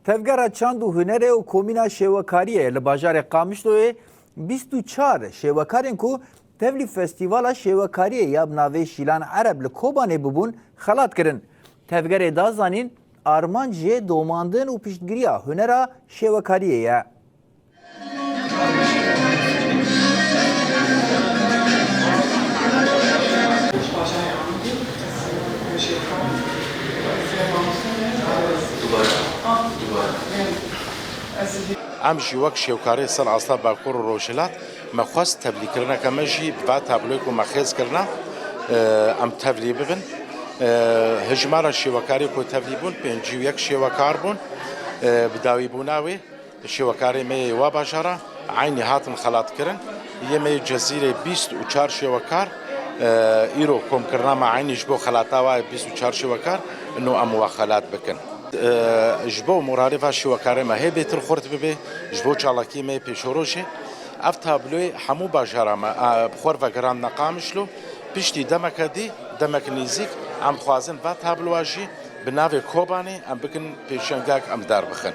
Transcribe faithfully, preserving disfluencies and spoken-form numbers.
Tevgera Çand û Hunerê û Komîna Şêwekariyê li bajarê Qamişloyê bîst û çar şêwekarên ku tevlî Festîvala Şêwekariyê ya bi navê Şîlan Ereb li Kobanê bûbûn, xelat kirin. Tevgerê da zanîn, armanc jê domandin û piştgiriya hunera şêwekariyê ye. Em jî wek şêwkarê ser asta Bakur û Rojhilat, me xwest tevlîkirineke me jî bi va tabloyê ku me xêz kirine, e, em tevlî bibin. E, hejmara şêwekarê ku tevlî bûn, pêncî û yek şêwekar bûn. E, bi dawîbûna wê, şêwekarê me yê wa bajara eynî hatin xelatkirin. Yê me yê Cezîrê bîst û çar şêwekar, e, îro komkirina me eynî ji bo xelata wa bîst û çar şêwekar, ino em wa xelat bikin. E, ji bo moralê va şêwekarê me hê bêtir xurt bibe, ji bo çalakiyê me yê pêşerojê. Ev tabloyê hemû bajara me, e, bi xwe re vegirandine Qamişlo. Piştî demeke dî, demek nêzîk, em dixwazin va tabloa jî bi navê Kobanê em bikin pêşengek em derbixin.